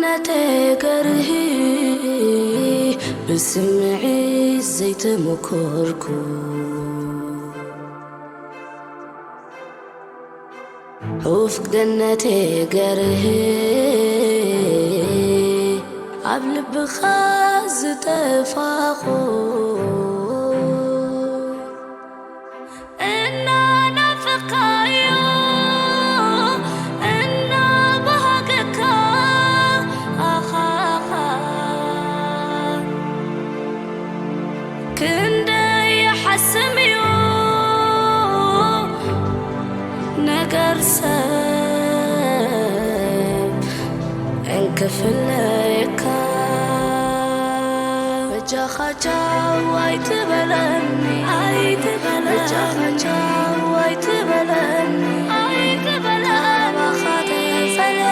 ነተይ ገርሂ ብስምዒት ዘይተመኮርኩ ዑፍ ገነተይ ገርሂ ኣብ ልብኻ ዝጠፋኹ እናናፈኻዮ እናባሃገካ ኣኻኻ ክንደይ ይሓስም እዩ ነገር ሰብ እንክፍለየካ በጃኻ ቻው ኣይትበለኒ ኣይትበለኒ በጃኻ ቻው ኣይትበለኒ ኣይትበለኒ ካባኻ ተፈልየ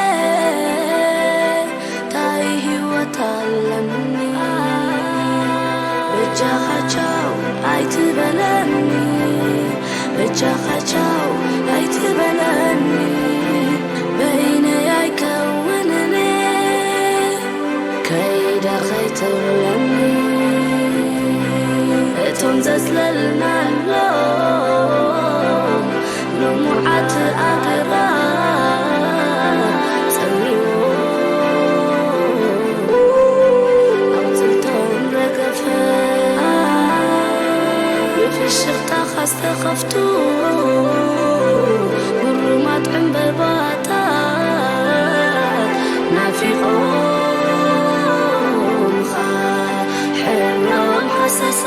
ታይ ህይወት ኣለኒ በጃኻ ቻው ኣይትበለኒ በጃኻ ቻው ኣይትበለኒ በይነይ ኣይከውንን ከይደ ከይትብለኒ እቶም ዘጽለልናሎም ልሙዓት ኣግራብ ጸሚዎ ኣቑጽልቶም ረገፈ ብፍሽኽታኻ ዝተኸፍቱ ግሩማት ዕምበባታት ናፊቖምኻ ሕብሮም ሃሰሰ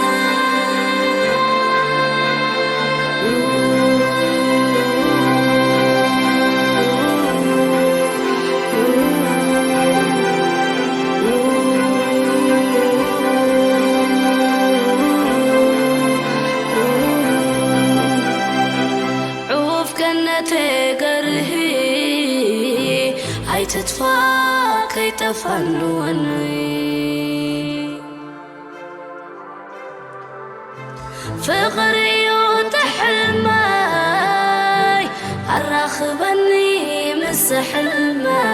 ዑፍ ገነተይ ገርሂ ኣይትጥፋእ ከይጠፋኒ ወኒ ፍቕሪ እዩ እቲ ሕልመይ ኣራኽበኒ ምስ ሕልመይ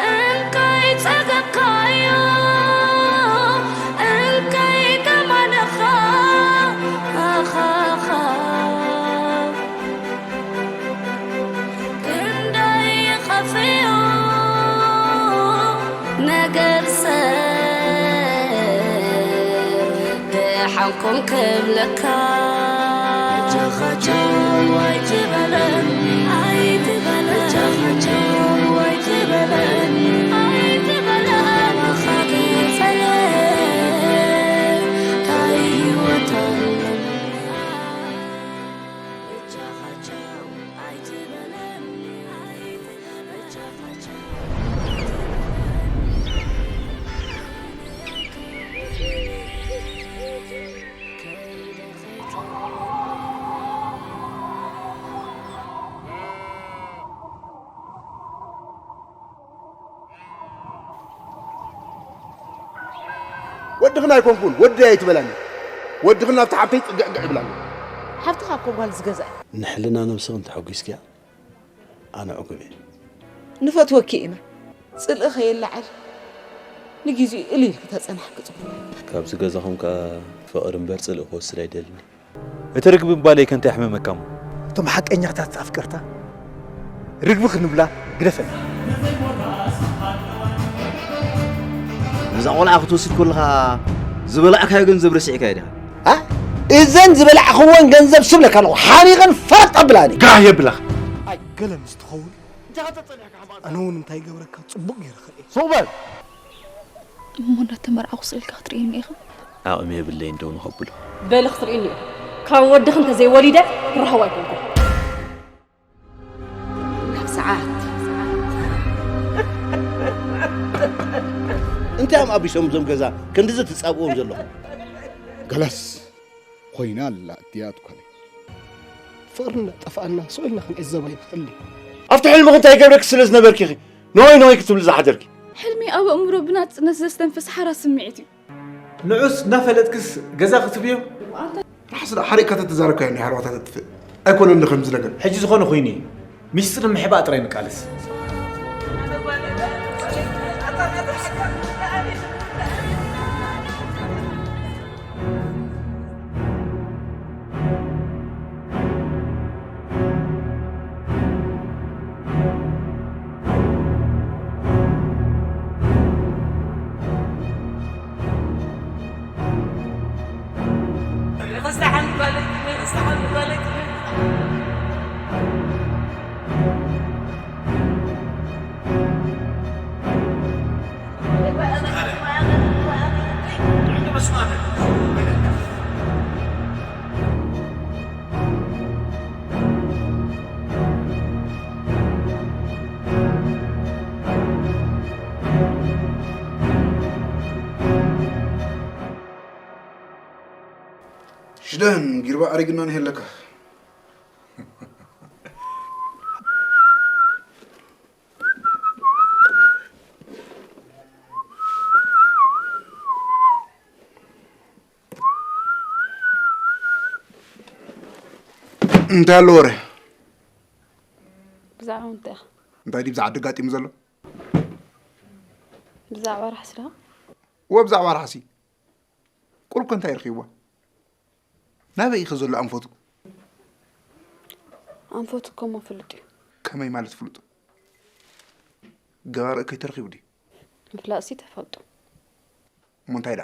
እንከይ ጸገብካዮ እንከይ ገማነኻ ኣኻኻ ክንደይ ይኸፍዮ ነገር ሰብ ደሓንኩም ክብለካ ጃኻቸው ኣይትበለኒ ኣይትበለኒ ጃኻቸው ኣይትበለኒ ኣይትበለኒ ኣባኻ ክፈለ ታይ ህይወት ኣለኒ ወድኽን ኣይኮንኩን ወዲ ኣይትበላኒ ወድኽን ናብቲ ሓብተይ ጽግዕግዕ ይብላኒ። ሓብትኻ እኮ ጓል ዝገዝኣ እያ። ንሕልና ነብስኽን ተሐጒስክያ ኣነ ዕጉብ እየ። ንፈትወኪ ኢና። ጽልኢ ከየለዓል ንጊዜኡ እልል ክተጸናሕኪ ጽቡቕ። ካብዚ ገዛኹም ከኣ ፍቕሪ እምበር ጽልኢ ክወስድ ኣይደልን እየ። እቲ ርግቢ እምባለይ ከ እንታይ የሕምመካ እሞ? እቶም ሓቀኛታት ኣፍቀርታ ርግቢ ክንብላ ግደፈና። ነዛ ቆልዓ ክትወስድ ከለኻ ዝበላዕካዮ ገንዘብ ረሲዕካዮ ዲኻ? እዘን ዝበላዕኽወን ገንዘብ ስብለካ ኣለኹ ሓኒቐን ፈረጥ ኣብላኒ። ግራህ የብላኽ። ኣይ ገለ ምስ ትኸውን እንታይ ተጸኒሕካ ሕማቕ ኣነ እውን እንታይ ይገብረካ ጽቡቕ ገይረ ክርእየ። ሱቕ በል። እሞ እንዳተመርዓኹ ስእልካ ክትርእየኒ ኢኻ? ዓቕሚ የብለይን ደው ንኸብሎ። በሊ ክትርእይኒ ኢኹም። ካብ ወድኺ እንተዘይወሊደ ክረኽቦ ኣይኮንኩን። ካብ ሰዓት እንታይ እዮም ኣቢሶም እዞም ገዛ ክንድዚ ትጻብእዎም ዘለኹም? ገለስ ኮይና ኣላ እቲኣ ትኳለይ። ፍቕሪ እናጠፍኣና ስቕ ኢልና ክንዕዘባ ኣይንኽእልን ኢና። ኣብቲ ሕልምኺ እንታይ ይገብረኪ ስለ ዝነበርኪ ኢኺ ነሆይ ነሆይ ክትብሊ ዝሓደርኪ። ሕልሚ ኣብ ኣእምሮ ብናጽነት ዘስተንፍስ ሓራ ስምዒት እዩ። ንዑስ እናፈለጥክስ ገዛ ክትብዮ? ርሓስ ደኣ ሓሪቕካ ተተዛረብካዮ እንዲኻ ኣልዋታ ተጥፍእ ኣይኮነን ዶ ከምዚ ነገር። ሕጂ ዝኾነ ኮይኑ እዩ። ሚስጥር ምሕባእ ጥራይ ንቃለስ። ሽደን ጊርባ ኣሪግና ንሄለካ። እንታይ ኣሎ ወረ? ብዛዕባ እንታይ? እንታይ ድዩ ብዛዕባ ኣጋጢሙ ዘሎ? ብዛዕባ ራሕሲ ዶ? ወ ብዛዕባ ራሕሲ። ቁሩብ ከ እንታይ ረኺብዋ? ናበይ ኢኺ ዘሎ ኣንፈቱ? ኣንፈቱ እኮ እሞ ፍሉጥ እዩ። ከመይ ማለት ፍሉጥ? ገባር እከይ ተረኺቡ ድዩ? ምፍላጥሲ ተፈልጡ። እሞ እንታይ ዳ?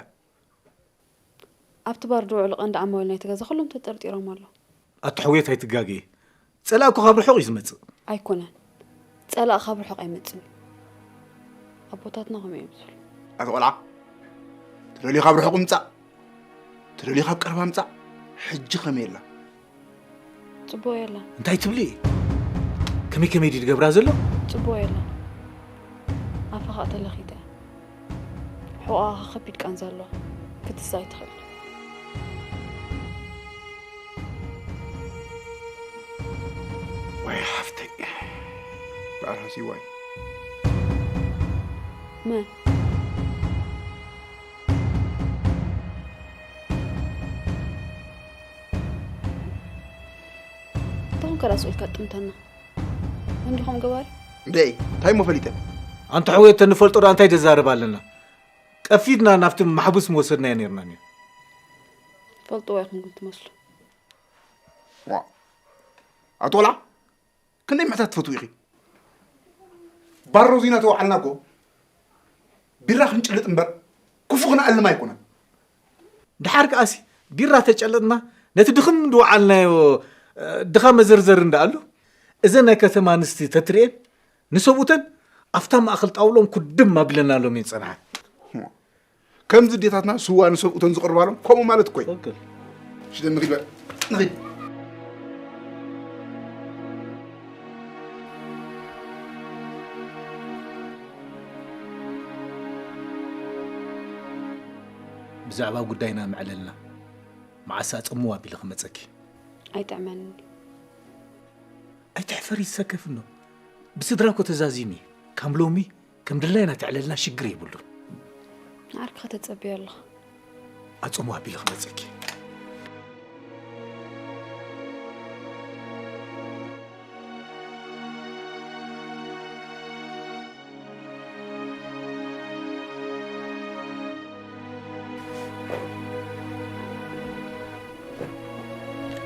ኣብቲ ባር ዝውዕሉ ቀንዲ ዓማዊል ናይቲ ገዛ ኩሎም ተጠርጢሮም ኣለዉ። ኣቲ ሕውየት ኣይትጋገዪ። ጸላእ እኮ ካብ ርሑቕ እዩ ዝመጽእ። ኣይኮነን። ጸላእ ካብ ርሑቕ ኣይመጽእን እዩ። ኣቦታትና ከምኡ እዮም ዝብሉ። ኣቲ ቆልዓ፣ ትደልዮ ካብ ርሑቕ ምጻእ፣ ትደልዮ ካብ ቀረባ ምጻእ። ሕጂ ከመይ ኣላ? ጽቡቕ የላን። እንታይ ትብሊ? ከመይ ከመይ ድዩ ዝገብራ ዘሎ? ጽቡቕ የላን። ኣፋኻ ተለኺተ። ሕቖኻ ከቢድ ቃንዛ ኣለዋ። ክትስእ ኣይትኽእል። ዋይ ሓፍተይ። በኣር ሃሲዋይ። መን? እንተኾንከ ዳስ ኢልካ ጥምተና? እንዲኹም ገባሪ? ደይ፣ እንታይ እሞ ፈሊጠ? ኣንታ ሕውየት ተንፈልጦ ዳ እንታይ ዘዛርብ ኣለና? ቀፊድና ናብቲ ማሕቡስ ምወሰድናዮ ነይርና ነይሩ። ፈልጥዎ ኢኹም ግን ትመስሉ። ዋ። ኣቶ ቆልዓ፣ ክንደይ ምሕታት ትፈትዉ ኢኺ? ባሮ ዚና ተዋዓልና እኮ ቢራ ክንጭልጥ እምበር ክፉ ክነኣልም ኣይኮነን። ደሓር ከኣሲ ቢራ ተጨለጥና ነቲ ድኽም ዝወዓልናዮ፣ እ፣ ድኻ መዘርዘር እንዳኣሉ እዘን ናይ ከተማ ኣንስቲ ተትርእየን ንሰብኡተን ኣብታ ማእኸል ጣውሎም ኩድም ኣቢለናሎም እየን ዝጸንሓ። ከምዚ ኣዴታትና ስዋ ንሰብኡተን ዝቕርባሎም ከምኡ ማለት እኮ እዩ። ትኽክል። ሽደን ንኺድ በል። ንኺድ። ብዛዕባ ጉዳይና ምዕለልና መዓስ ኣጸምዋ ኣቢለ ክመጸኪ። ኣይጥዕመንን እዩ። ኣይትሕፈሪ፣ ይሰከፍ እኖ። ብስድራ እኮ ተዛዚሙ እዩ። ከም ሎሚ ከም ድላይና ተዕለልና ሽግር የብሉን። ንዓርክኻ ተጸብዮ ኣለኻ። ኣጸምዋ ኣቢለ ክመጸኪ።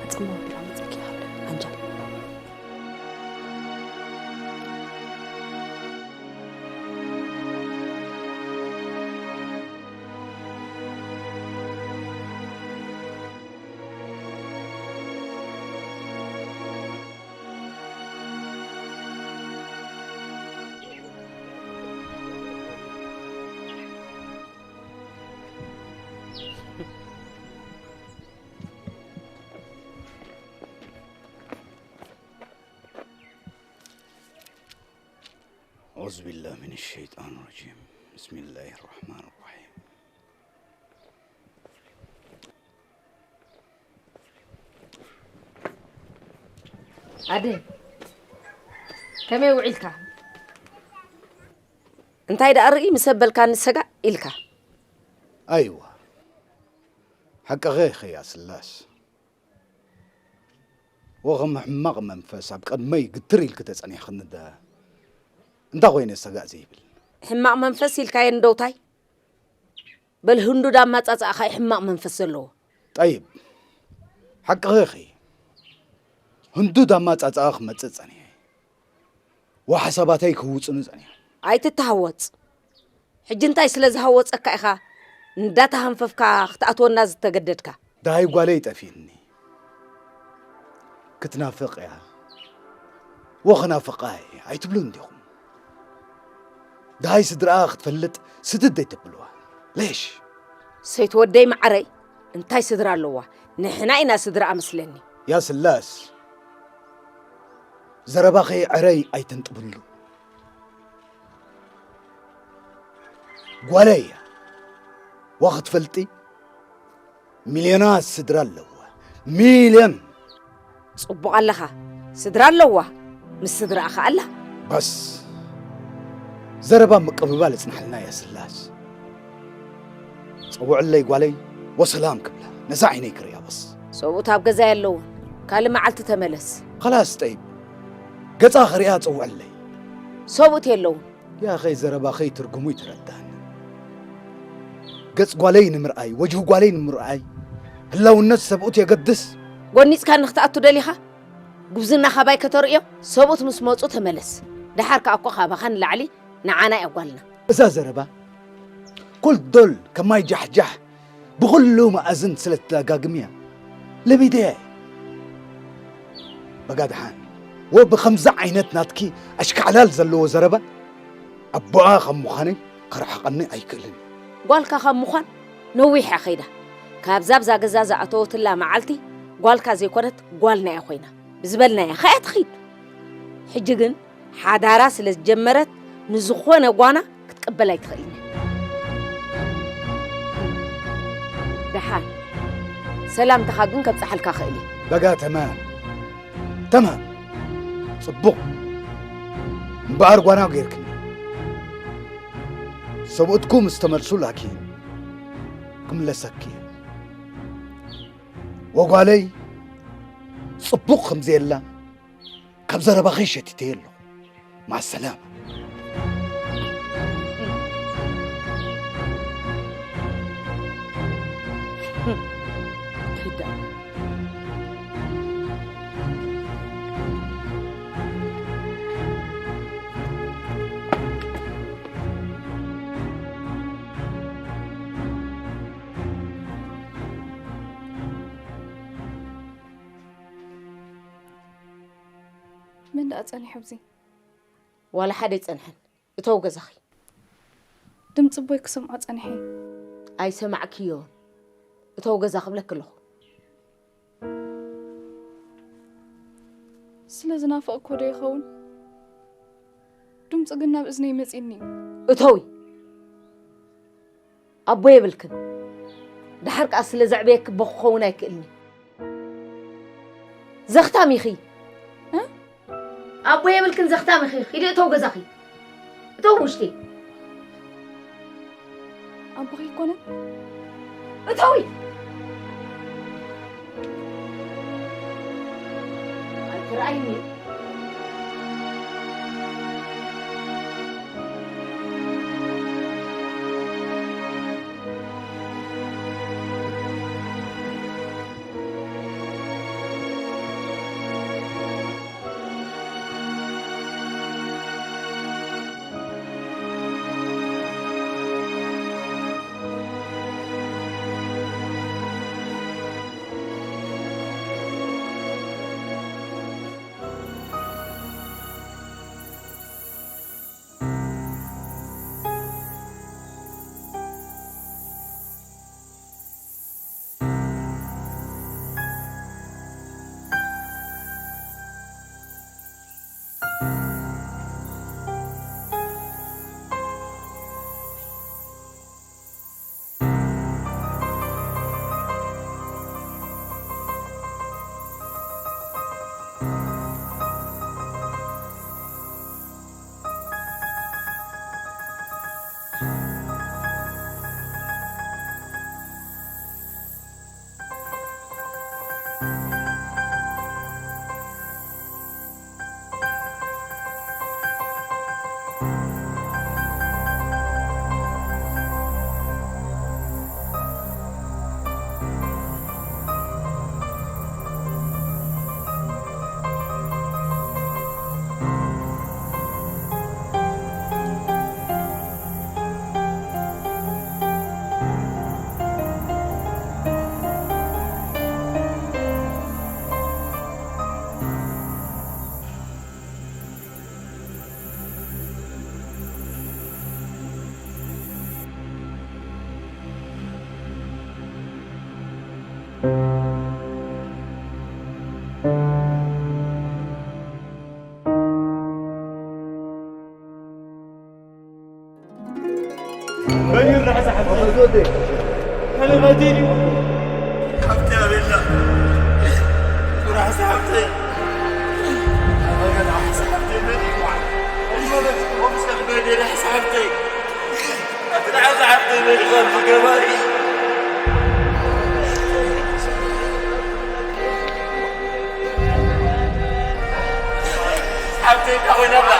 ኣጸምዋ ኣቢላ መጸኪ እያ፣ ኣንጀል። أعوذ بالله من الشيطان الرجيم. بسم الله الرحمن الرحيم. ኣደ፣ ከመይ ውዒልካ? እንታይ ደኣ ርኢ፣ ምስ ኣበልካኒ ሰጋእ ኢልካ። ኣይዋ፣ ሓቅኺ ኢኺ ኣስላስ። ወኸም ሕማቕ መንፈስ ኣብ ቅድመይ ግትር ኢልኪ ተጸኒሕኽኒ ደ እንታይ ኮይነ ሰጋእ ዘይብል? ሕማቕ መንፈስ ኢልካዮ እንደውታይ? በል ህንዱድ ኣማጻጽኣኻ እዩ ሕማቕ መንፈስ ዘለዎ። ጠይብ፣ ሓቅኺ ኢኺ። ህንዱድ ኣማጻጽኣ ክመጽእ ጸኒሐ። ወሓሳባተይ ክውጽኑ ጸኒሖም። ኣይትተሃወጽ። ሕጂ እንታይ ስለ ዝሃወጸካ ኢኻ እንዳተሃንፈፍካ ክትኣትወና ዝተገደድካ? ደሃይ ጓለይ ጠፊእኒ። ክትናፍቕ እያ። ወኽናፍቓ እየ ኣይትብሉን ዲኹም? ደሃይ ስድራኣ ክትፈልጥ ስድድ ኣይተብልዋ። ሌሽ? ሰይትወደይ መዓረይ፣ እንታይ ስድራ ኣለዋ? ንሕና ኢና ስድራኣ መስለኒ። ያ ስላስ፣ ዘረባኺ ዕረይ ኣይተንጥብሉ። ጓለይ እያ። ዋ ክትፈልጢ፣ ሚልዮናት ስድራ ኣለዋ። ሚልዮን! ጽቡቕ ኣለኻ። ስድራ ኣለዋ። ምስ ስድራኣ ኸኣ ኣላ። በስ። ዘረባ ምቅብባል እጽናሕልና እያ ስላስ። ጸውዕለይ ጓለይ ወሰላም ክብላ ነዛ ዓይነይ ክርእያ በስ። ሰብኡት ኣብ ገዛ የለውን። ካልእ መዓልቲ ተመለስ። ኸላስ ጠይብ። ገጻ ክርእያ ጸውዕለይ። ሰብኡት የለውን። ያኸይ ዘረባኸይ ትርጉሙ ይትረዳን። ገጽ ጓለይ ንምርኣይ፣ ወጅሁ ጓለይ ንምርኣይ ህላውነት ሰብኡት የገድስ። ጎኒጽካ ንክትኣቱ ደሊኻ? ጉብዝና ካባይ ከተርእዮ? ሰብኡት ምስ መጹ ተመለስ። ደሓር ከኣ እኮ ካባኻ ንላዕሊ ንዓና እያ ጓልና። እዛ ዘረባ ኩል ዶል ከማይ ጃሕጃሕ ብኹሉ መኣዝን ስለ ትደጋግምያ ለሚደያ እየ። በጋ ደሓን ወ ብኸምዚ ዓይነት ናትኪ ኣሽካዕላል ዘለዎ ዘረባ ኣቦኣ ካብ ምዃነይ ክርሕቐኒ ኣይክእልን። ጓልካ ካብ ምዃን ነዊሕ እያ ኸይዳ። ካብዛ ኣብዛ ገዛ ዝኣተወትላ መዓልቲ ጓልካ ዘይኮነት ጓልና እያ ኮይና። ብዝበልናያ ኸያ ትኺድ። ሕጂ ግን ሓዳራ ስለ ዝጀመረት ንዝኾነ ጓና ክትቅበል ኣይትኽእልን እያ። ደሓን ሰላምታኻ ግን ከብጽሓልካ ክእል እየ። በጋ ተማም ተማም። ጽቡቕ እምበኣር ጓና ጌርክኒ። ሰብኡትኩ ምስ ተመልሱ ላኪ ክምለሰኪ እየ። ወጓለይ ጽቡቕ ከም ዘየላ ካብ ዘረባኺ ሸቲተዮ ኣለኹ። ማሰላማ። መን ደኣ ጸኒሑ ኣብዚ? ዋላ ሓደ ኣይጸንሐን። እተው ገዛኺ። ድምጺ ኣቦይ ክሰምዖ ጸኒሐ። ኣይሰማዕክዮን። እተው ገዛ ክብለኪ ኣለኹ። ስለ ዝናፈቕኩ ዶ ይኸውን? ድምጺ ግን ናብ እዝነይ መጺኒ። እተዊ። ኣቦ የብልክን። ደሓር ከኣ ስለ ዘዕበየኪ ኣቦ ክኸውን ኣይክእልኒ። ዘኽታም ኢኺ። እ? ኣቦ የብልክን፣ ዘኽታም ኢኺ። ኺዲ እተው ገዛኺ። እተው ውሽጢ። ኣቦኺ ኣይኮነን? እተዊ። ኣይትረኣይኒ። ሓብተይ ኣቤላ፣ ቁራሕሲ ሓብተይ፣ ኣበገና ሓሲ ሓብተይ፣ መን ይዋዕ? ሓብተይ፣ መን ይዋዕ? ሓብተይ፣ መን ይዋዕ? ሓብተይ እንታይ ኮይና እባ?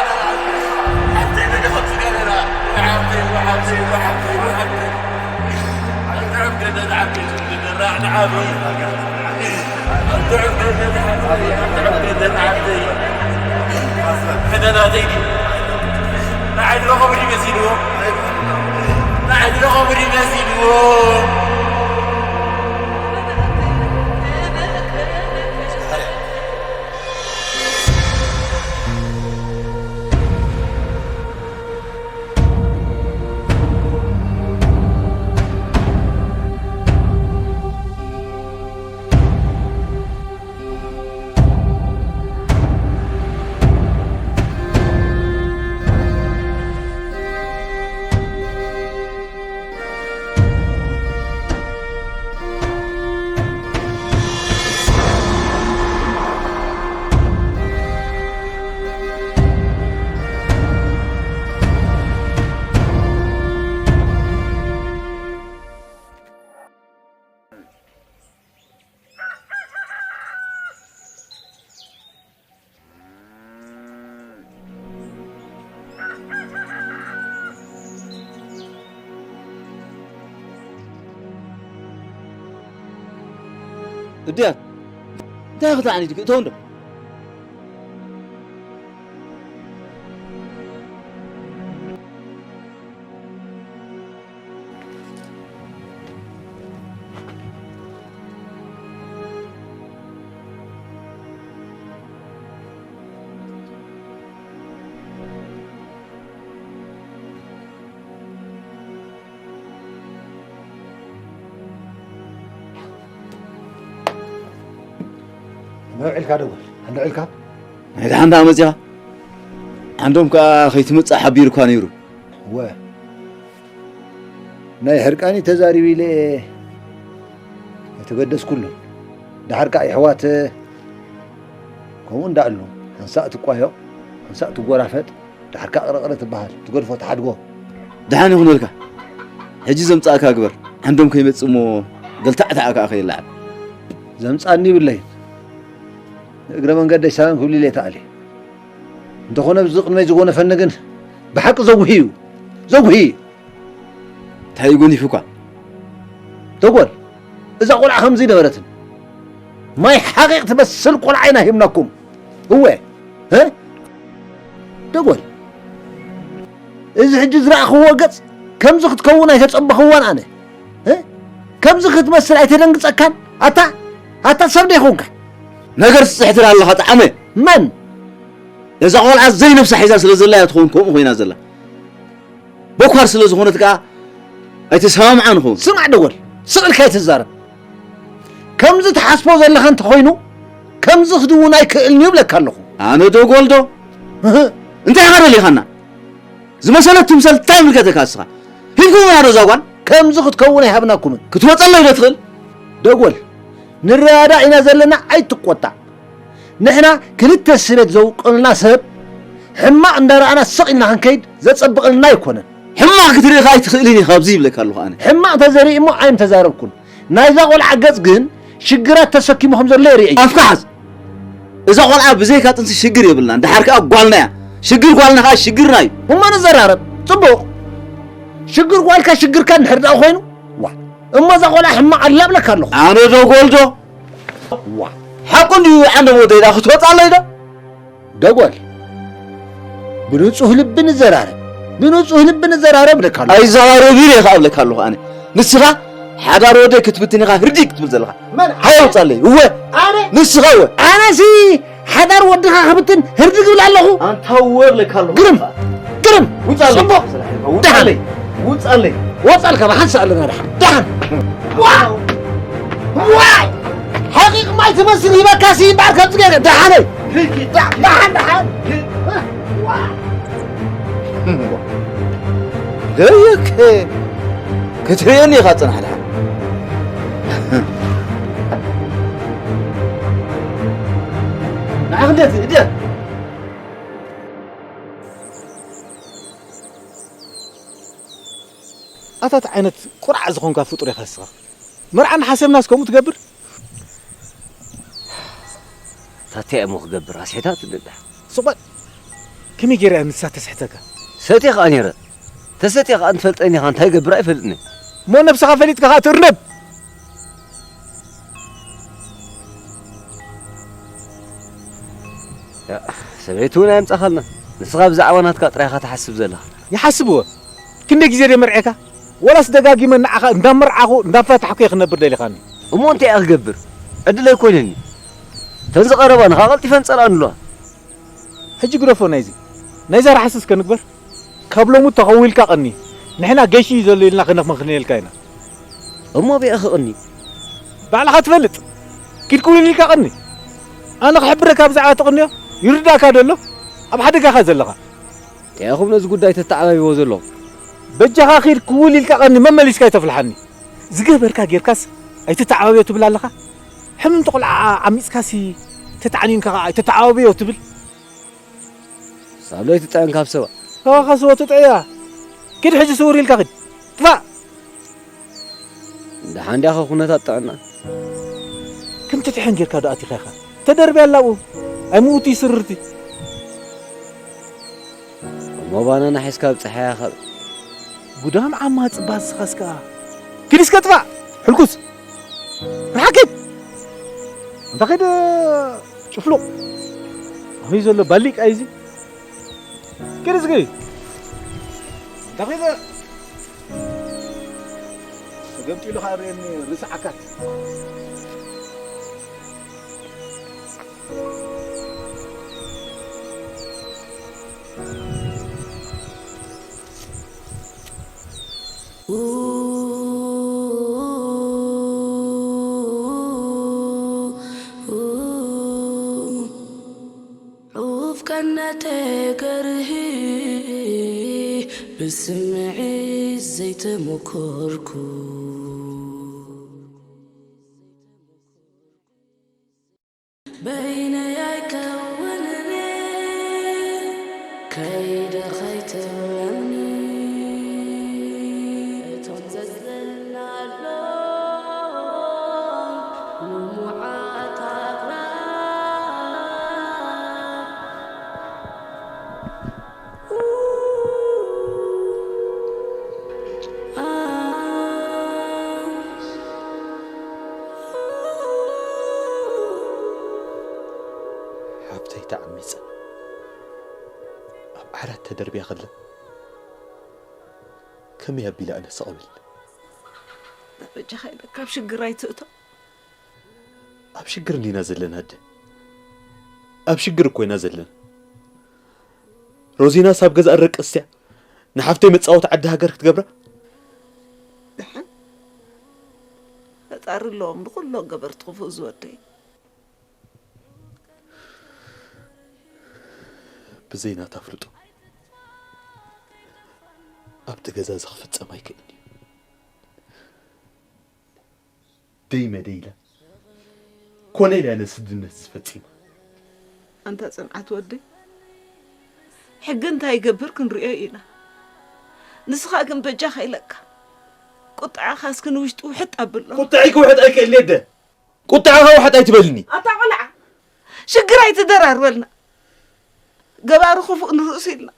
ሓብተይ መን ይኾን ዝገበራ? ሓብተይ፣ ሓብተይ፣ ሓብተይ፣ ሓብተይ። ጥዑም ገነት ዓበይቲ፣ ጥዑም ገነት ዓበይቲ። ጥዑም ገነት ዓበይቲ፣ ጥዑም ገነት ዓበይቲ። ሕነ ናተይ ድዩ? ንዓይ ድሮ ከምኡ ድዩ መሲልዎ? ንዓይ ድሮ ከምኡ ድዩ መሲልዎ? እድያት፣ እንታይ ክትዓኒ ድዩ? እተው እንዶ። መውዒልካ ደጎል፣ ኣንዶ ዒልካ? ናይ ደሓን ደኣ መጺኻ? ዓንዶም ከኣ ከይትመጽእ ሓቢሩካ ነይሩ። እወ። ናይ ሕርቃኒ ተዛሪቡ ኢለ እየ ኣይተገደስኩሉን። ደሓር ከኣ የሕዋት ከምኡ እንዳእሉ፣ ሓንሳእ ትቋየቕ፣ ሓንሳእ ትጎራፈጥ፣ ደሓር ከኣ ቅርቕር ትበሃል፣ ትገድፎ፣ ትሓድጎ። ደሓን ይኹነልካ። ሕጂ ዘምጻእካ ግበር። ዓንዶም ከይመጽእ እሞ ገልታዕታዕ ከኣ ከይለዓል። ዘምጻኒ ይብለይን። ንእግረ መንገደይ ሰላም ክብል ኢለ ተኣልየ። እንተኾነ፣ ብዚ ቅድመይ ዝጎነፈኒ ግን ብሓቂ ዘጉሂ እዩ። ዘጉሂ እዩ። እንታይ እዩ ጎኒፉካ? ደጎል፣ እዛ ቆልዓ ከምዚ ነበረትን። ማይ ሓቂቕ ትመስል ቆልዓ ኢና ሂብናኩም። እወ፣ እ? ደጎል፣ እዚ ሕጂ ዝረኣኽዎ ገጽ ከምዚ ክትከውን ኣይተጸበኽዋን ኣነ። እ? ከምዚ ክትመስል ኣይተደንግጸካን? ኣታ፣ ኣታ ሰብ ዶ ይኾንካ? ነገር ትጽሕትር ኣለኻ ጠዓመ። መን? ነዛ ቆልዓ ዘይነብሳ ሒዛ ስለ ዘላ እያ ትኸውን ከምኡ ኮይና ዘላ። በኳር ስለ ዝኾነት ከኣ ኣይተሰማምዓን ኸውን። ስማዕ ደጎል፣ ስቕ ኢልካ ኣይትዛረብ። ከምዚ ትሓስቦ ዘለኻ እንተኾይኑ፣ ከምዚ ክድውን ኣይክእልን እዩ እብለካ ኣለኹ። ኣነ ደጎል ዶ? እህ። እንታይ ኢኻ ደሊኻና? ዝመሰለት ትምሰል እንታይ ይምልከተካ ንስኻ? ሂብኩምና ዶ እዛ ጓል? ከምዚ ክትከውን ኣይሃብናኩምን። ክትወጸለይ ዶ ትኽእል? ደጎል፣ ንረዳዳእ ኢና ዘለና፣ ኣይትቆጣዕ። ንሕና ክልተ ስቤት ዘውቅልና ሰብ ሕማቕ እንዳረኣና ስቕ ኢልና ክንከይድ ዘጸብቐልና ኣይኮነን። ሕማቕ ክትርኢ ከኣ ኣይትኽእልን ኢኻ ኣብዚ ይብለካ ኣለኹ ኣነ። ሕማቕ ተዘሪኡ እሞ ኣይምተዛረብኩን። ናይዛ ቆልዓ ገጽ ግን ሽግራት ተሰኪሙ ከም ዘሎ የርኢ። ኣፍካ ሓዝ። እዛ ቆልዓ ብዘይካ ጥንሲ ሽግር የብልናን። ደሓር ከኣ ጓልና እያ። ሽግር ጓልና ከኣ ሽግርና እዩ። እሞ ንዘራረብ። ጽቡቕ። ሽግር ጓልካ ሽግርካ እንድሕር ደኣ ኮይኑ፣ ዋ፣ እሞ እዛ ቆልዓ ሕማቕ ኣላ እብለካ ኣለኹ። ኣነ ዶ ጎልዶ? ዋ። ሓቁ እንድዩ ዓንዶም ወደይ ደኣ ክትወጽኣለይ ዶ? ደጎል፣ ብንጹህ ልቢ ንዘራረብ፣ ብንጹህ ልቢ ንዘራረብ እብለካ ኣለኹ። ኣይዘራረብን እየ ከኣ እብለካ ኣለኹ ኣነ። ንስኻ ሓዳር ወደይ ክትብትን ኢኻ ህርዲግ ክትብል ዘለኻ። መን? ሃየ ውጻለይ። እወ። ኣነ? ንስኻ እወ። ኣነሲ ሓዳር ወድኻ ክብትን ህርዲግ እብል ኣለኹ። ኣንታ እወ እብለካ ኣለኹ። ግርም። ግርም። ውጻለይ። ጽቡቕ። ውጻለይ። ደሓን። ውጻለይ። ወጻልካ ብሓንሳእ ኣለና ደሓን። ደሓን። ዋ! ዋይ! ሓቂቕ ማይ ትመስል ሂበካሲ እምበኣር ከምዚ ገይረ። ደሓነይ። ዳ-፣ ደሓን፣ ደሓን። ዋ! ደየከ ክትርእየኒ ኢኻ ጽናሕ ደሓን። እንደዚህ እደ ኣታት ዓይነት ቁርዓ ዝኾንካ ፍጡር ኢኻ እስኻ። መርዓ ንሓሰብናስ ከምኡ ትገብር? ታተይ እሞ ክገብር ኣስሒታት እንዳ። ስቕ በል። ከመይ ገይራ እያ ንሳ ተስሕተካ? ሰትየ ኸኣ ነይረ። ተሰትየ ኸኣ እንትፈልጠኒ ኸኣ እንታይ ገብር ኣይፈልጥን እየ። እሞ ነብስኻ ፈሊጥካ ኸኣ ትእርነብ። ያ፣ ሰበይቲ እውን ኣየምጻኻልና። ንስኻ ብዛዕባ ናትካ ጥራይ ኢኻ ትሓስብ ዘለኻ። ይሓስብዎ። ክንደይ ግዜ ደይ መርዔካ? ወላስ ደጋጊመ ንዓኻ እንዳመርዓኹ እንዳፋታሕኩ እየ ክነብር ደሊኻኒ? እሞ እንታይ እየ ክገብር? ዕድል ኣይኮነን እዩ። ተን ዝቐረባ ንኻ ቀልጢፈን ጸላእንለዋ። ሕጂ ግደፎ ናይዚ። ናይዛ ራሕሲ እስከ ንግበር። ካብ ሎሚ ተኸዊልካ ቀኒ። ንሕና ገይሺ እዩ ዘሎ ኢልና ከነመኽንየልካ ኢና። እሞ ብየ ክቕኒ? ባዕልኻ ትፈልጥ። ኪድ ክውን ኢልካ ቀኒ። ኣነ ክሕብረካ ብዛዕባ ተቕንዮ ይርዳእካ ደሎ? ኣብ ሓደጋኻ ዘለኻ። እንታይ ኢኹም ነዚ ጉዳይ ተተዓባብዎ ዘለኹም? በጃኻ ኺድ ክውል ኢልካ ቀኒ መመሊስካ ይተፍልሓኒ። ዝገበርካ ጌርካስ ኣይትተዓባብዮ ትብል ኣለኻ? ሕምምቲ ቆልዓ ዓሚጽካሲ ተተዓኒንካ ኸዓ ኣይትተዓባብዮ ትብል? ሳብ ለይቲ ጥዕን ካብ ሰባ። ካባኻ ስወ ትጥዕያ። ኪድ ሕጂ ስውር ኢልካ ኺድ። ጥፋእ! ደሓን ዲያኸ ኩነታት ጥዕና? ከም ትጥሕን ጌርካ ዶ ኣቲኻ ኢኻ? ተደርብያ ኣላ ኣብኡ። ኣይምውቲ ይስርርቲ። እሞ ባናና ሒዝካ ኣብ ጸሓያ ካብ ጉዳም ዓማ ጽባ ንስኻስ ከኣ። ኪድ እስከ ጥፋእ! ሕልኩስ! ርሓቅ ኪድ! ኣንታ ኺድ ጭፍሉቕ! ኣበይ ዘሎ ባሊቅ ኣዩ እዚ? ኪድ እስኪ! ኣንታ ኺድ ተገምጢሉ ኸኣ ርእየኒ ርእሲ ዓካት። ዑፍ ቀነተ ገርሂ ብስምዒት ዘይተመኮርኩ በይነይ ኣይከውንን ከይደ ከይትብለኒ እቶም ዘዝናሎም ልሙዓት ኣግራብ ሓፍተይ ተዓሚጻ ኣብ ዓራት ተደርብያ ከላ ከመይ ኣቢለ ኣነ ስቕ እብል? በጃኻ ኢለ ካብ ሽግር ኣይትእቶ። ኣብ ሽግር እንዲና ዘለና ኣደ። ኣብ ሽግር እኮ ኢና ዘለና። ሮዚናስ ኣብ ገዛእ ደቀስ እያ ንሓፍተይ መጻወቲ ዓዲ ሃገር ክትገብራ? ደሓን ፈጣሪ ኣለዎም ንኹሎም ገበርቲ ክፉእ ዝወደይ። ብዘይ ናታ ፍልጦ ኣብቲ ገዛ እዚ ክፍጸም ኣይክእልን እዩ። ደይ መደይ ኢላ ኮነ ኢላ ነዚ ስድነት ዝፈጺማ። ኣንታ ጽንዓት ወደይ፣ ሕጊ እንታይ ይገብር ክንርእዮ ኢና። ንስኻ ግን በጃኻ ኢለካ ቁጥዓኻ እስኪ ንውሽጢ ውሕጥ ኣብሎ። ቁጥዐይ ክውሕጥ ኣይክእልን እየ ኣደ። ቁጥዐኻ ውሕጥ ኣይትበልኒ። ኣታ ቆልዓ፣ ሽግር ኣይትደራርበልና። ገባሪ ክፉእ ንርእሱ ኢልና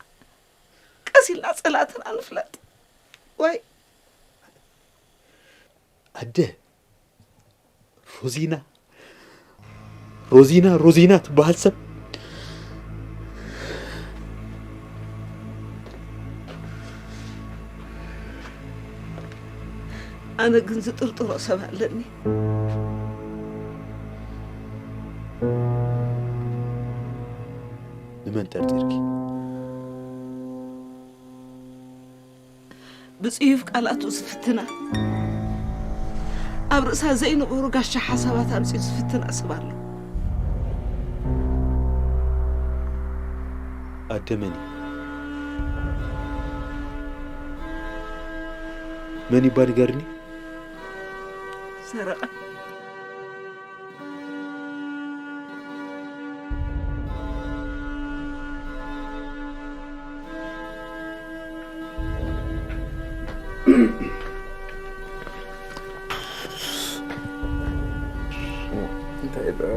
ቀስ ኢልና ጸላእትና ንፍለጥ። ወይ ኣደ፣ ሮዚና፣ ሮዚና፣ ሮዚና ትበሃል ሰብ። ኣነ ግን ዝጥርጥሮ ሰብ ኣለኒ። ንመን ጠርጢርኪ? ብጽዩፍ ቃላቱ ዝፍትና፣ ኣብ ርእሳ ዘይነበሩ ጋሻ ሓሳባት ኣምጺኡ ዝፍትና ሰብ ኣሎ። ኣደ መን እዩ? መን እዩ እባ ንገርኒ? ሰረቐ።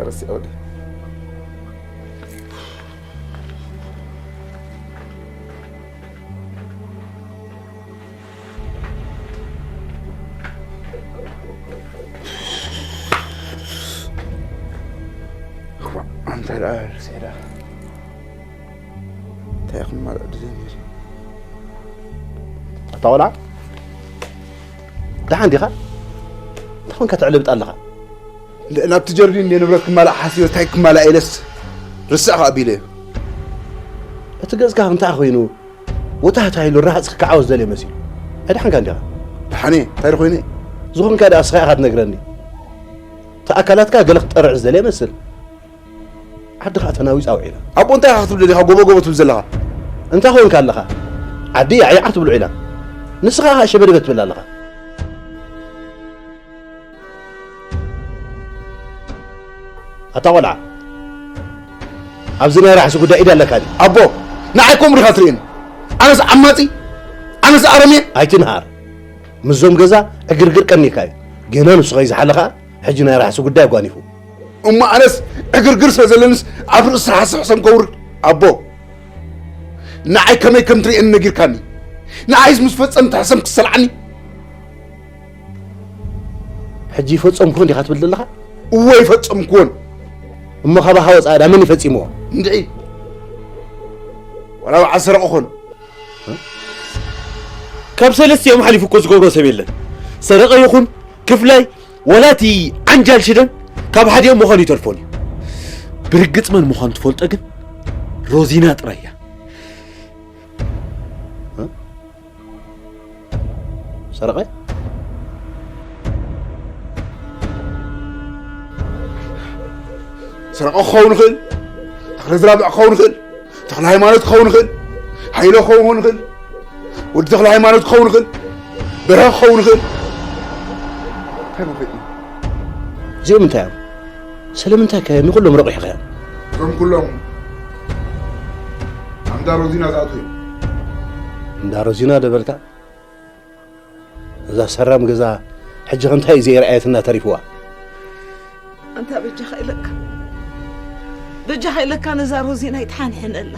በስ ወደ ኣንተ ደኣ ርሴዳ እንታይ ክማልእ ድልየ ነይሩ? ኣታ ቆልዓ፣ ደሓን ዲኻ? እንታይ ኮንካ ተዕልብጥ ኣለኻ? ን-፣ ናብቲ ጀርዲን እንደ ንብረት ክማላእ ሓሲበ፣ እንታይ ክማላእ ኢለስ ርስዕ ከኣ ኣቢለ እየ። እቲ ገጽካ እንታይ ኮይኑ ወታህታ ኢሉ ራህጽ ክዓወት ዝደልየ መሲሉ? ኣይደሓንካን ዲኻ? ደሓን እየ፣ እንታይ ዶ ኮይነ? ዝኾንካ ደኣ ንስኻ ኢኻ ትነግረኒ። እቲ ኣካላትካ ገለ ክጠርዕ ዝደልየ መስል። ዓዲ ኸኣ ተናዊጻ ውዒላ። ኣቦ እንታይ ኢኻ ክትብል ደሊኻ ጎቦ ጎቦ ትብል ዘለኻ? እንታይ ኮንካ ኣለኻ? ዓዲ ያዕ ያዕ ክትብል ውዒላ። ንስኻ ኸኣ ሸበድበ ትብል ኣለኻ። ኣታ ቆልዓ፣ ኣብዚ ናይ ራሕሲ ጉዳይ ኢድ ኣለካ ድዩ? ኣቦ፣ ንዓይ ከምኡ ዲኻ ትርእየኒ? ኣነስ ዓማጺ? ኣነስ ኣረሜን? ኣይትንሃር። ምስዞም ገዛ ዕግርግር ቀኒካ እዩ። ገና ንሱ ከይዝሓለ ኸኣ ሕጂ ናይ ራሕሲ ጉዳይ ኣጓኒፉ። እሞ ኣነስ ዕግርግር ስለ ዘለንስ ኣብ ርእሲ ሓሰብ ሕሰም ከውርድ? ኣቦ፣ ንዓይ ከመይ ከም ትርእየኒ ነጊርካኒ። ንዓይስ ምስ ፈጸምቲ ሕሰም ክሰልዓኒ? ሕጂ ይፈጸምኩዎን ዲኻ ትብል ዘለኻ? እወ ይፈጸምኩዎን። እሞ ካባኻ ወጻኢ ዳ መን ይፈጺምዎ? እንድዒ። ዋላ በዓል ሰረቐ ኾን። ካብ ሰለስቲኦም ሓሊፉ እኮ ዝገብሮ ሰብ የለን። ሰረቐ ይኹን ክፍላይ፣ ዋላ እቲ ዓንጃል ሽደን ካብ ሓዲኦም ምዃኑ ይተርፎን እዩ። ብርግጽ መን ምዃኑ ትፈልጦ ግን ሮዚና ጥራይ እያ። እ? ሰረቐ? ሰረቐ ክኸውን ይኽእል፣ ተኽለ ዝራብዕ ክኸውን ይኽእል፣ ተኽለ ሃይማኖት ክኸውን ይኽእል፣ ሃይለ ክኸውን ይኽእል፣ ወዲ ተኽለ ሃይማኖት ክኸውን ይኽእል፣ በርሀ ክኸውን ይኽእል። እንታይ መፍለጢ? እዚኦም እንታይ እዮም? ስለምንታይ ከ ንኹሎም ረቑሒኻዮም? እዞም ኩሎም ኣንዳ ሮዚና ዝኣትዉ እዮም። እንዳ ሮዚና ደበልካ? እዛ ሰራም ገዛ ሕጂ ከ እንታይ እዩ ዘይረኣየትና ተሪፍዋ? ኣንታ በጃኻ ኢለካ፣ በጃኻ ኢለካ ነዛ ሮዚና ኣይትሓንሕነላ።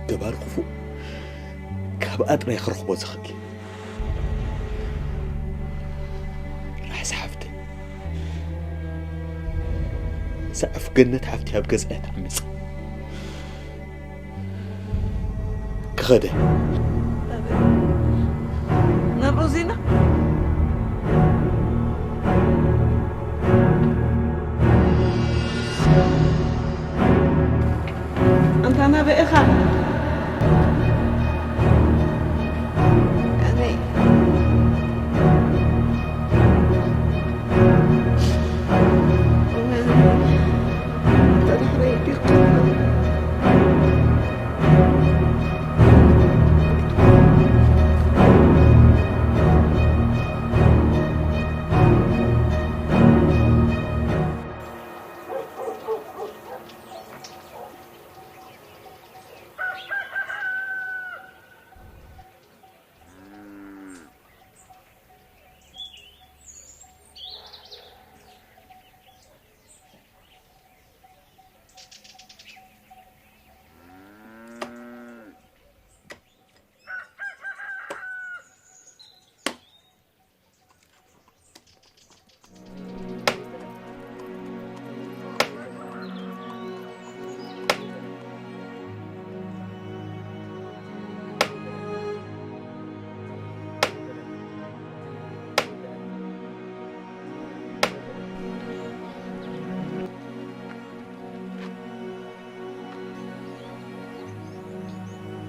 ገባር ክፉእ ካብኣ ጥራይ ክረኽቦ ዝኽእል። ራሕሲ ሓፍተይ፣ እዛ ዕፉገነት ሓፍተይ ኣብ ገዛይ ትዓምጽ። ክኸደ። ናብ ሮዚና? ኣንታ ናበይ ኢኻ? ኣነይ።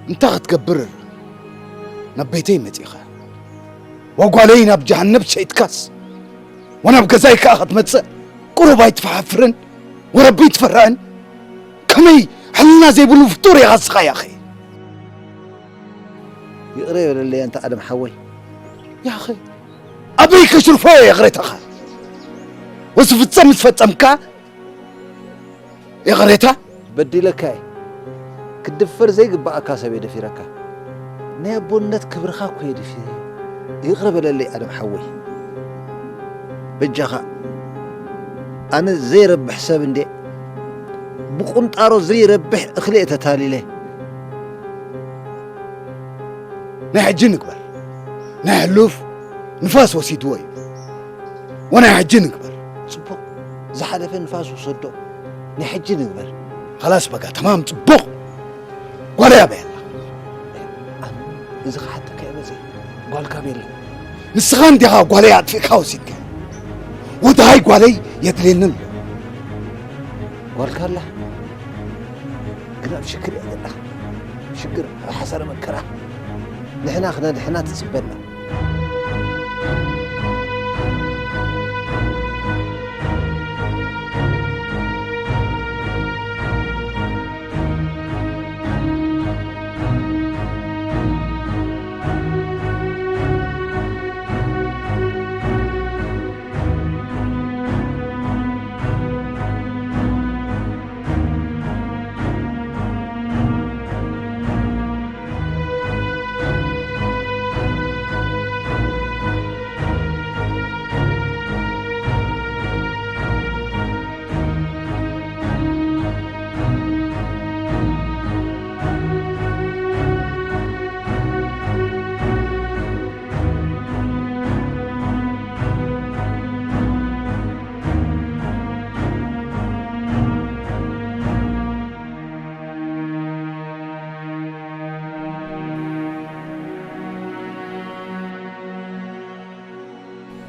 እንታይ ክትገብር ናብ ቤተይ መጺኻ? ወጓለይ ናብ ጀሃነብ ሸይጥካስ፣ ወናብ ገዛይ ከኣ ክትመጽእ፣ ቁሩብ ኣይትፈሓፍርን? ወረቢ ኣይትፈርዕን? ከመይ ሕልና ዘይብሉ ፍጡር ኢኻ እስኻ ያኸ? ይቕረ በለለይ ኣንታ ኣደም ሓወይ። ያኸ ኣበይ ከሽርፎ እየ ይቕሬታኻ? ወዚ ፍጸም ምስ ፈጸምካ ይቕሬታ? በዲለካ እየ። ክትድፈር ዘይግብኣካ ሰብ እየ ደፊረካ። ናይ ኣቦነት ክብርኻ እኮ እየ ደፊረ። ይቕረ በለለይ ኣደም ሓወይ። በጃኻ። ኣነ ዘይረብሕ ሰብ እንዴ፣ ብቁንጣሮ ዘይረብሕ እኽሊ እየ ተታሊለ። ናይ ሕጂ ንግበር። ናይ ሕሉፍ ንፋስ ወሲድዎ እዩ። ወናይ ሕጂ ንግበር። ጽቡቕ፣ ዝሓለፈ ንፋስ ውሰዶ። ናይ ሕጂ ንግበር። ኸላስ በቃ ተማም ጽቡቕ። ጓለይ ኣበይ ኣላ? ኣነ እዚ ክሓተካ እየ መጺእ። ጓልካ ኣበይ ኣላ? ንስኻ እንዲኻ ጓለይ ኣጥፊእካ ወሲድካ። ወድሃይ ጓለይ የድልየኒ ኣሎ። ጓልካ ኣላ? ግን ኣብ ሽግር እያ ዘላ። ሽግር፣ ኣብ ሓሳረ መከራ። ንሕና ክነድሕና ትጽበና።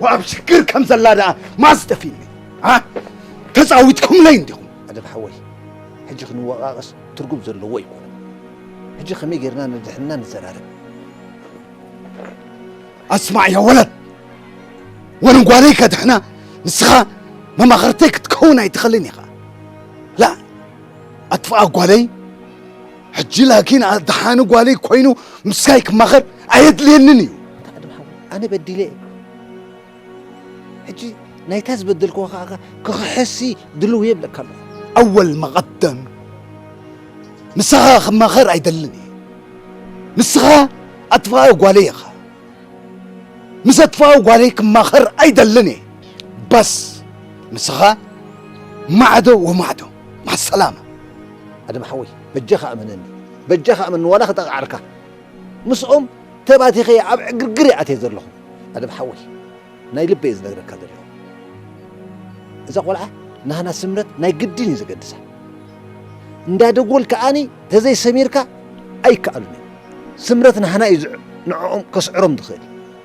ወኣብ ሽግር ከም ዘላ ደኣ ማስ ጠፊኒ። ኣ? ተጻዊትኩምለይ እንዲኹም። ኣደም ሓወይ፣ ሕጂ ክንወቓቐስ ትርጉም ዘለዎ ኣይኮነን። ሕጂ ከመይ ጌርና ንድሕንና ንዘራረብ። ኣስማዕ ያ ወለድ፣ ወንጓለይ ከድሕና ንስኻ መማኽርተይ ክትከውን ኣይትኽእልን ኢኻ። ላ፣ ኣጥፍኣ ጓለይ፣ ሕጂ ላኪን ኣድሓኒ ጓለይ ኮይኑ ምስካይ ክማኸር ኣየድልየንን እዩ። ኣታ ኣደም ሓወይ፣ ኣነ በዲለ እየ። ሕጂ ናይታ ዝበደልክዎ ከኣ ክኽሕሲ ድልው እየ እብለካ ኣለኹ። ኣወል መቐደም ምሳኻ ክማኸር ኣይደልን እየ። ንስኻ ኣጥፍኣ ጓለይ ኢኻ። ምስ ኣጥፍኣ ጓለይ ክማኸር ኣይደልን እየ። በስ ንስኻ ማዕዶ ወማዕዶ። ማሰላማ። ኣደም ሓወይ፣ በጃኻ እመነኒ። በጃኻ እመነኒ፣ ዋላ ክጠቕዓልካ። ምስኦም ተባቲኸ ኣብ ዕግርግር እየ ኣትየ ዘለኹ። ኣደም ሓወይ፣ ናይ ልበይ እየ ዝነግረካ ዘለኹ። እዛ ቆልዓ ናህና ስምረት ናይ ግድን እዩ ዘገድሳ። እንዳ ደጎል ከኣኒ ተዘይ ሰሚርካ ኣይከኣሉን እዮም። ስምረት ናህና እዩ ዝዕ-፣ ንዕኦም ከስዕሮም ዝኽእል፣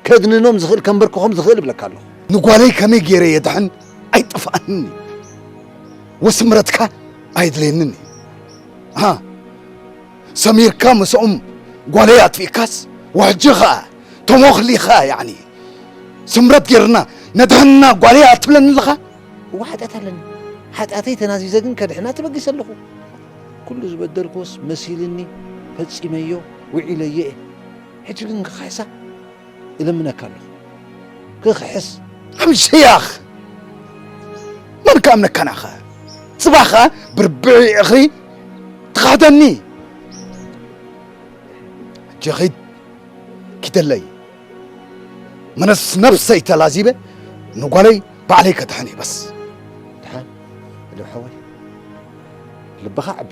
ከድንኖም ዝኽእል፣ ከንበርክኾም ዝኽእል እብለካ ኣለኹ። ንጓለይ ከመይ ገይረ የድሕን ኣይጠፍኣንን እዩ። ወስምረትካ ኣይድልየንን እዩ። ሃ፣ ሰሚርካ ምስኦም ጓለይ ኣጥፊእካስ፣ ወሕጂ ኸኣ ተሞኽሊኻ፣ ያዕኒ፣ ስምረት ጌርና ነድሕና ጓለይ ኣትብለኒ ኣለኻ? እወ፣ ሓጢኣት ኣለኒ። ሓጢኣተይ ተናዚዘ ግን ከድሕና ተበጊሰ ኣለኹ። ኩሉ ዝበደልኩዎስ መሲልኒ፣ ፈጺመዮ፣ ውዒለዮ እየ። ሕጂ ግን ክኽሕሳ እልምነካ ኣለኹ። ክኽሕስ። ኣምሸያኽ! መን ከኣምነካናኸ? ጽባኸ ብርብዒ እኽሊ ትኻሕደኒ። ሕጂ ኺድ ኪደለይ። መነስ ነብሰይ ተላዚበ ንጓለይ ባዕለይ ከድሕን እየ በስ። ደሓን፣ ወዲ ሓወይ፣ ልብኻ ዓቢ።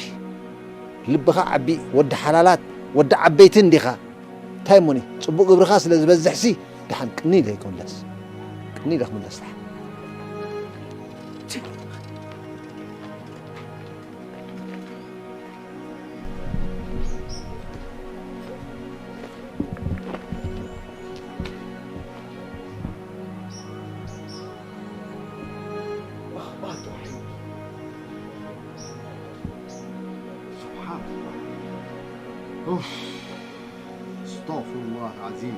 ልብኻ ዓቢ፣ ወዲ ሓላላት፣ ወዲ ዓበይቲ እንዲኻ። እንታይ እሞኒ፣ ጽቡቕ ግብርኻ ስለ ዝበዝሕሲ፣ ደሓን ቅኒ ኢለ ክምለስ። ቅኒ ኢለ ክምለስ ደሓን። سبحان الله. أوف. أستغفر الله العظيم.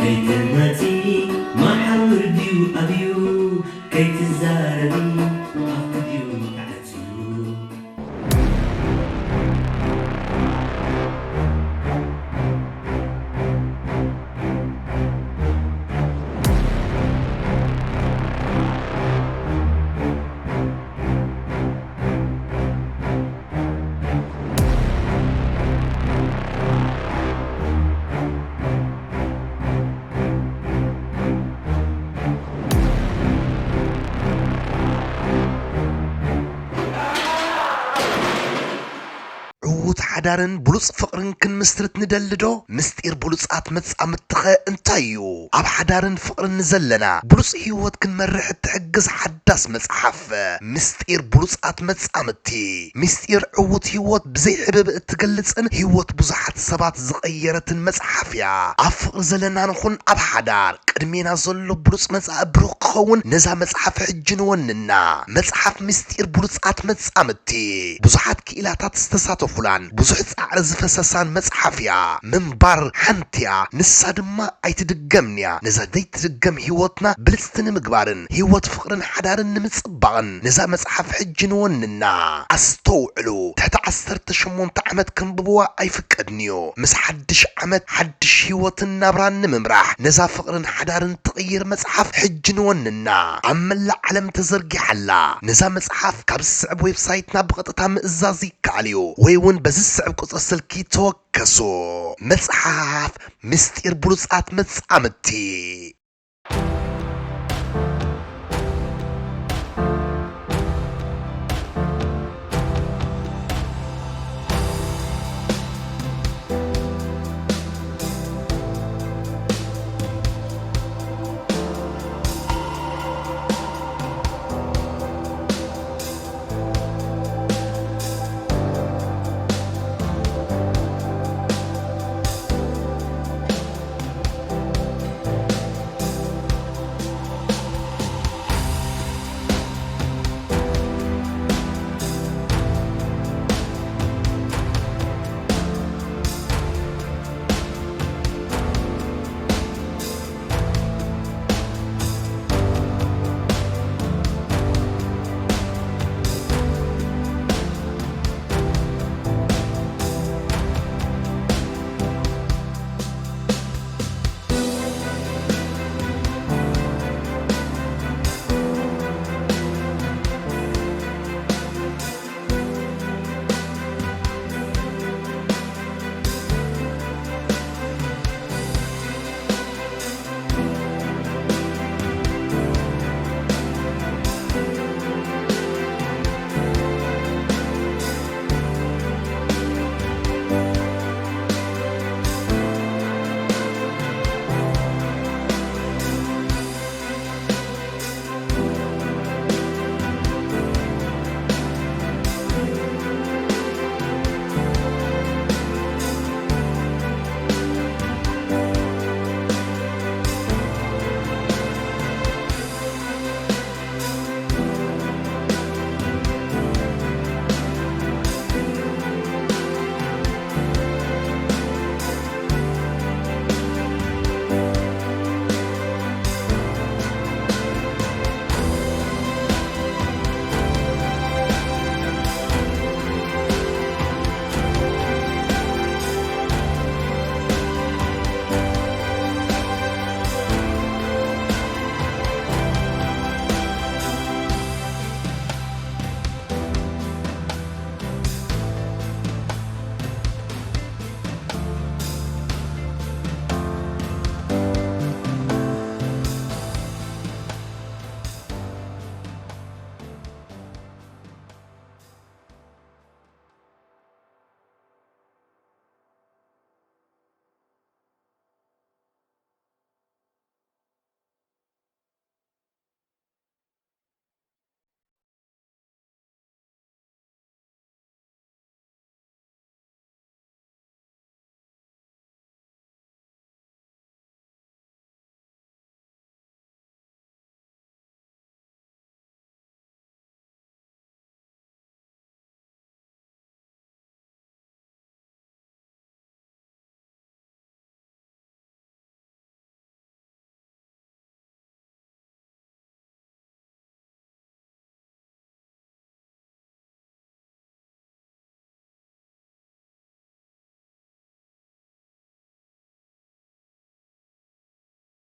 ከይትመጺ መሓውር ድዩ ኣብዩ? ከይትዛረቢ ኣፍኪ ድዩ ተዓጽዩ? ሓዳርን ብሉጽ ፍቕርን ክንምስርት ንደሊ ዶ? ምስጢር ብሉጻት መጻምድትኸ እንታይ እዩ? ኣብ ሓዳርን ፍቕርን ንዘለና ብሉጽ ህይወት ክንመርሕ እትሕግዝ ሓዳስ መጽሓፍ፣ ምስጢር ብሉጻት መጻምድቲ። ምስጢር ዕዉት ህይወት ብዘይ ሕብብ እትገልጽን ህይወት ብዙሓት ሰባት ዝቐየረትን መጽሓፍ እያ። ኣብ ፍቕሪ ዘለና ንኹን ኣብ ሓዳር፣ ቅድሜና ዘሎ ብሉጽ መጻኢ ብሩኽ ክኸውን ነዛ መጽሓፍ ሕጂ ንወንና። መጽሓፍ ምስጢር ብሉጻት መጻምድቲ። ብዙሓት ክኢላታት ዝተሳተፉላን ብዙሕ ጻዕሪ ዝፈሰሳን መጽሓፍ እያ። ምንባር ሓንቲ እያ፣ ንሳ ድማ ኣይትድገምን እያ። ነዛ ዘይትድገም ህይወትና ብልጽቲ ንምግባርን ህይወት ፍቕርን ሓዳርን ንምጽባቕን ነዛ መጽሓፍ ሕጂ ንወንና። ኣስተውዕሉ፣ ትሕቲ ዓሰርተ ሸሞንተ ዓመት ከንብብዋ ኣይፍቀድን እዩ። ምስ ሓድሽ ዓመት ሓድሽ ህይወትን ናብራን ንምምራሕ ነዛ ፍቕርን ሓዳርን ትቕይር መጽሓፍ ሕጂ ንወንና። ኣብ መላእ ዓለም ተዘርጊሓ ኣላ። ነዛ መጽሓፍ ካብ ዝስዕብ ዌብሳይትና ብቐጥታ ምእዛዝ ይከኣል እዩ፣ ወይ እውን በዚ ዝስዕብ ቁጽሪ ስልኪ ተወከሱ። መጽሓፍ ምስጢር ብሉጻት መጻምድቲ።